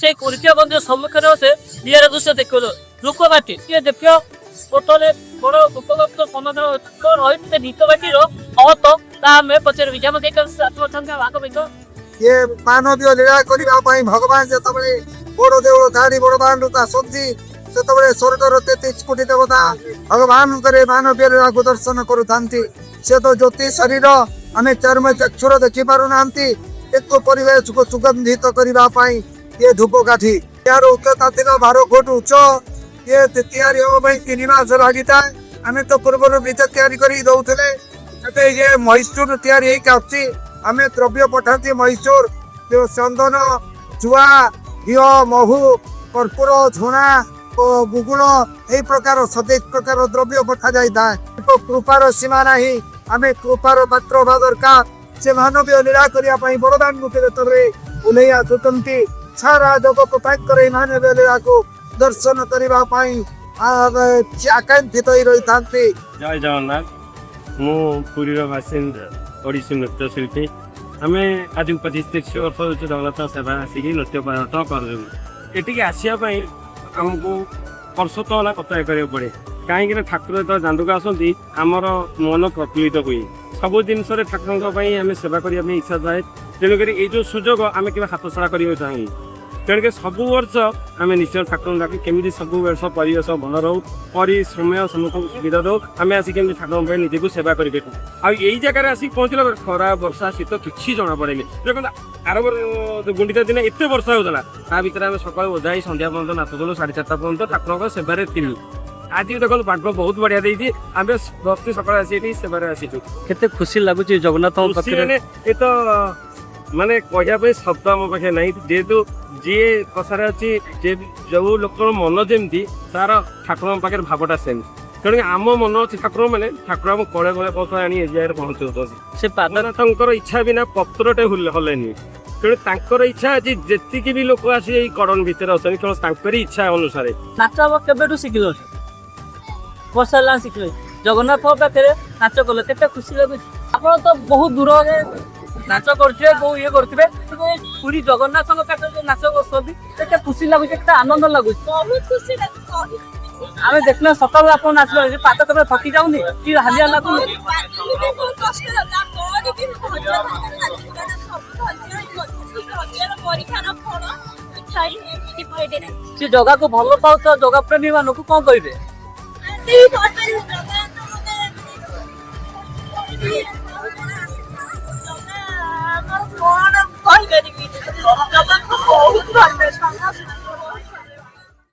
ସେଇ ଗୁଣ୍ଡିଚା ମନ୍ଦିର ସମ୍ମୁଖରେ ସେ ନିଆରା ଦୃଶ୍ୟ ଦେଖିବ। ଲୋକବାଟି କିଏ ଦେଖିବ, ବର୍ତ୍ତମାନ ବଡ ଉପଲବ୍ଧ ସମାଧାନ ରହିଛି। ସେ ଗୀତବାଟିର ଅହତ ତା ଆମେ ପଚାରିବୁ। ଆମ ଅଛନ୍ତି ଆଗ। ଇଏ ମାନବୀୟ ଲୀଳା କରିବା ପାଇଁ ଭଗବାନ ଯେତେବେଳେ ବଡ ଦେଉଳ ଧାରି ବଡ ଦାଣ୍ଡକୁ ଆସନ୍ତି, ସେତେବେଳେ ସ୍ୱର୍ଗର 33 କୋଟି ଦେବତା ଭଗବାନଙ୍କର ଏ ମାନବୀୟ ଲୀଳାକୁ ଦର୍ଶନ କରୁଥାନ୍ତି। ସେ ତ ଜ୍ୟୋତି ଶରୀର, ଆମେ ଚର୍ମ ଚକ୍ଷୁର ଦେଖିପାରୁନାହାନ୍ତି। କିନ୍ତୁ ପରିବେଶକୁ ସୁଗନ୍ଧିତ କରିବା ପାଇଁ ଇଏ ଧୂପକାଠି। ଏହାର ଉଚ୍ଚତା ଥିଲା 12 ଫୁଟ ଉଚ୍ଚ। ଇଏ ତିଆରି ହେବା ପାଇଁ 3 ମାସ ଲାଗିଥାଏ। ଆମେ ତ ପୂର୍ବରୁ ନିଜେ ତିଆରି କରି ଦଉଥିଲେ। ଏବେ ଇଏ ମହୀଶୂର ତିଆରି ହେଇକି ଆସୁଛି। ଆମେ ଦ୍ରବ୍ୟ ପଠାନ୍ତି ମହୀଶୂର, ଯୋଉ ଚନ୍ଦନ, ଚୁଆ, ଘିଅ, ମହୁ, କର୍ପୂର, ଝୁଣା ଓ ଗୁଗୁଳ, ଏଇ ପ୍ରକାର 27 ପ୍ରକାର ଦ୍ରବ୍ୟ ପଠାଯାଇଥାଏ। କୃପାର ସୀମା ନାହିଁ। ଆମେ କୃପାର ପାତ୍ର ହେବା ଦରକାର। ସେ ମାନବୀୟ ଲୀଳା କରିବା ପାଇଁ ବଡ଼ଦାଣ୍ଡକୁ ଯେତେବେଳେ ଓହ୍ଲେଇ ଆସୁଛନ୍ତି, ସାରା ଜଗତ ତାଙ୍କର ଏଇ ମାନବୀୟ ଲୀଳାକୁ ଦର୍ଶନ କରିବା ପାଇଁ ଆକାଂକ୍ଷିତ ହେଇ ରହିଥାନ୍ତି। ଜୟ ଜଗନ୍ନାଥ। ମୁଁ ପୁରୀର ବାସିନ୍ଦା, ଓଡ଼ିଶୀ ନୃତ୍ୟଶିଳ୍ପୀ। ଆମେ ଆଜି 25-30 ବର୍ଷ ହେଉଛି ଜଗନ୍ନାଥ ସେବା ଆସିକି ନୃତ୍ୟ ପରିବର୍ତ୍ତନ କରୁଛୁ। ଏଠିକି ଆସିବା ପାଇଁ ଆମକୁ ବର୍ଷ ତ ହେଲା ଅପେକ୍ଷା କରିବାକୁ ପଡ଼େ, କାହିଁକିନା ଠାକୁର ଯେତେବେଳେ ଦାଣ୍ଡକୁ ଆସନ୍ତି, ଆମର ମନ ପ୍ରଫୁଲ୍ଲିତ ହୁଏ। ସବୁ ଜିନିଷରେ ଠାକୁରଙ୍କ ପାଇଁ ଆମେ ସେବା କରିବା ପାଇଁ ଇଚ୍ଛା ଥାଏ। ତେଣୁକରି ଏଇ ଯେଉଁ ସୁଯୋଗ ଆମେ କେବେ ହାତଛଡ଼ା କରିବାକୁ ଚାହୁଁନୁ। ତେଣୁକରି ସବୁ ବର୍ଷ ଆମେ ନିଶ୍ଚୟ ଠାକୁରଙ୍କୁ ଡାକୁ, କେମିତି ସବୁ ବର୍ଷ ପରିବେଶ ଭଲ ରହୁ, ପରିଶ୍ରମ ସମସ୍ତଙ୍କୁ ସୁବିଧା ଦଉ, ଆମେ ଆସି କେମିତି ଠାକୁରଙ୍କ ପାଇଁ ନିଜକୁ ସେବା କରିପାରିବୁ। ଆଉ ଏଇ ଜାଗାରେ ଆସିକି ପହଞ୍ଚିଲା ପରେ ଖରା, ବର୍ଷା, ଶୀତ କିଛି ଜଣା ପଡ଼େନି। ଦେଖନ୍ତୁ, ଆର ଗୁଣ୍ଡିଚା ଦିନ ଏତେ ବର୍ଷା ହେଉଥିଲା, ତା ଭିତରେ ଆମେ ସକାଳୁ ଓଦା ହେଇ ସନ୍ଧ୍ୟା ପର୍ଯ୍ୟନ୍ତ ନାଚୁଥିଲୁ, 4:30 ପର୍ଯ୍ୟନ୍ତ ଠାକୁରଙ୍କ ସେବାରେ ଥିଲୁ। ଆଜି ବି ଦେଖନ୍ତୁ, ପାଗ ବହୁତ ବଢିଆ ଦେଇଛି। ଆମେ ପ୍ରତି ସକାଳେ ଆସି ଏଠି ସେବାରେ ଆସିଛୁ। କେତେ ଖୁସି ଲାଗୁଛି ଜଗନ୍ନାଥଙ୍କ ଖୁସି ପାଖରେ? ମାନେ ଏ ତ ମାନେ କହିବା ପାଇଁ ଶବ୍ଦ ଆମ ପାଖରେ ନାହିଁ। ଯେହେତୁ ଯିଏ କଷାରେ ଅଛି, ଯେ ଯୋଉ ଲୋକର ମନ ଯେମିତି, ତାର ଠାକୁରଙ୍କ ପାଖରେ ଭାବଟା ସେମିତି। ତେଣୁ ଆମ ମନ ଅଛି ଠାକୁର, ମାନେ ଠାକୁର ଆମ କଳେ କଳେ ପଥ ଆଣି ଏ ଜାଗାରେ ପହଞ୍ଚଉଛନ୍ତି। ସେ ପାଦ ଜଗନ୍ନାଥଙ୍କର ଇଚ୍ଛା ବିନା ପତ୍ରଟେ ହଲେନି। ତେଣୁ ତାଙ୍କର ଇଚ୍ଛା ଅଛି, ଯେତିକି ବି ଲୋକ ଆସି ଏଇ କଡ଼ନ ଭିତରେ ଅଛନ୍ତି, କେବଳ ତାଙ୍କରି ଇଚ୍ଛା ଅନୁସାରେ। ନାଚ ଆମ କେବେଠୁ ଶିଖିଲଣି? ବର୍ଷ ହେଲାଣି ଶିଖିଲେଣି। ଜଗନ୍ନାଥଙ୍କ ପାଖରେ ନାଚ କଲେ କେତେ ଖୁସି ଲାଗୁଛି? ଆପଣ ତ ବହୁତ ଦୂରରେ ନାଚ କରୁଥିବେ, ବହୁ ଇଏ କରୁଥିବେ, କିନ୍ତୁ ଏଇ ପୁରୀ ଜଗନ୍ନାଥଙ୍କ ପାଖରେ ଯୋଉ ନାଚ କରୁଛନ୍ତି, କେତେ ଖୁସି ଲାଗୁଛି, କେତେ ଆନନ୍ଦ ଲାଗୁଛି? ବହୁତ ଖୁସି ଲାଗୁଛି। ଆମେ ଦେଖିଲେ ସକାଳୁ ଆପଣ ନାଚିଲେ, ପାଦ କେବେ ଥକି ଯାଉନି କି ହାଲିଆ ଲାଗୁନି? ବହୁତ କଷ୍ଟ ଲାଗୁଛି। ଆଉ ବି ଧୈର୍ଯ୍ୟ ଧରିକି ନାଚିବା, ସବୁ ଧୈର୍ଯ୍ୟ, ଧୈର୍ଯ୍ୟର ପରୀକ୍ଷାର ଫଳ ଏମିତି ପଇଡିରେ। ସେ ଜଗାକୁ ଭଲ ପାଉଥିବା ଜଗା ପ୍ରେମୀ ମାନଙ୍କୁ କଣ କହିବେ? କହିପାରିବୁ, ଜଗା ଆମର କଣ କହିପାରିବି, ଜଗାକୁ ବହୁତ ଭଲ।